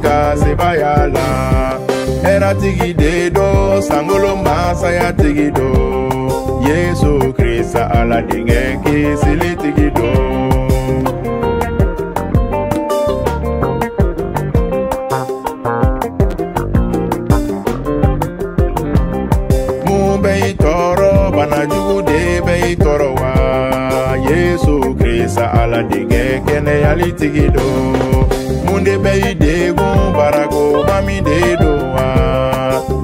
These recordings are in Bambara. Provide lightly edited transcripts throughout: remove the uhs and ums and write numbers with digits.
ka sebaaya la. Hɛrɛtigi de don, sankolo masayatigi don. Yesu Krista Ala denkɛ kisilitigi don. Mun bɛ i tɔɔrɔ, bana jugu de bɛ i tɔɔrɔ wa? Yesu Krista Ala denkɛ kɛnɛyalitigi don. Mun de bɛ i degun, barako hami de don wa?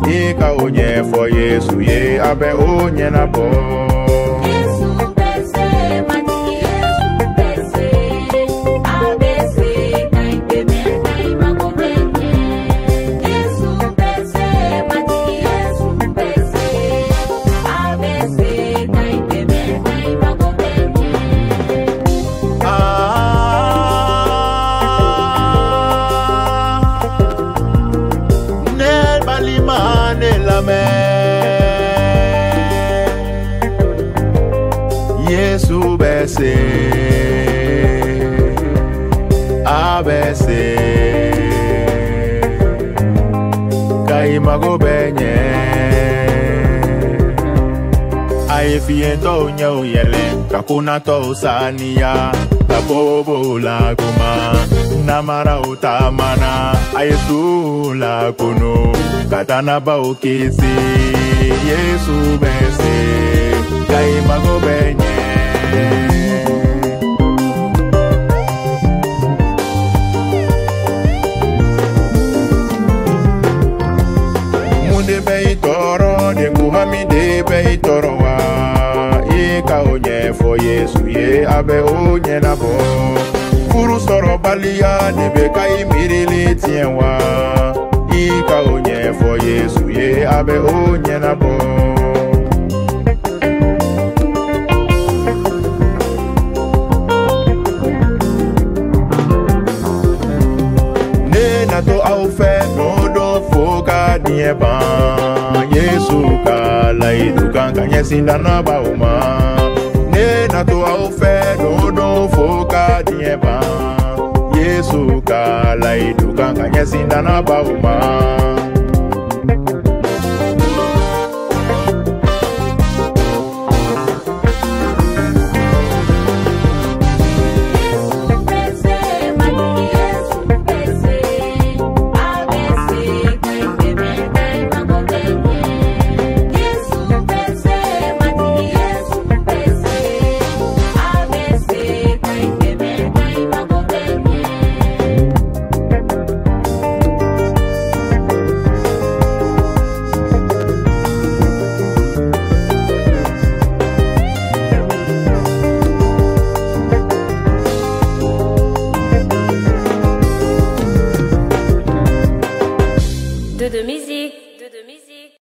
I ka o ɲɛfɔ Yesu ye, a bɛ o ɲɛnabɔ. Yesu bɛ se, Matigi Yesu bɛ se, a bɛ se ka i dɛmɛ ka i mago bɛɛ ɲɛ. Yesu bɛ se, Matigi Yesu bɛ se, a bɛ se ka i dɛmɛ ka i mago bɛɛ ɲɛ. Ne balima ne lamɛn, Yesu bɛ se, a bɛ se ka i mago bɛɛ ɲɛ. A ye fiyentɔw ɲɛw yɛlɛ, ka kunnatɔw saniya, ka bobow lakuma, namaraw taamana. A ye suw lakunu, ka danabaw kisi. Yesu bɛ se ka i mago bɛɛ ɲɛ. Mun de bɛ i tɔɔrɔ, degun hami de bɛ i tɔɔrɔ wa? I ka o ɲɛfɔ Yesu ye, a bɛ o ɲɛnabɔ. Furu sɔrɔbaliya de bɛ ka i miirili tiɲɛ wa? I ka o ɲɛfɔ Yesu ye, a bɛ o ɲɛnabɔ. Ne na to aw fɛ n'o don fo ka diɲɛ ban. Yesu ka layidu kan ka ɲɛsin dannabaaw ma. Ne na to aw fɛ n'o don fo ka diɲɛ ban. Yesu ka layidu kan ka ɲɛsin dannabaaw ma.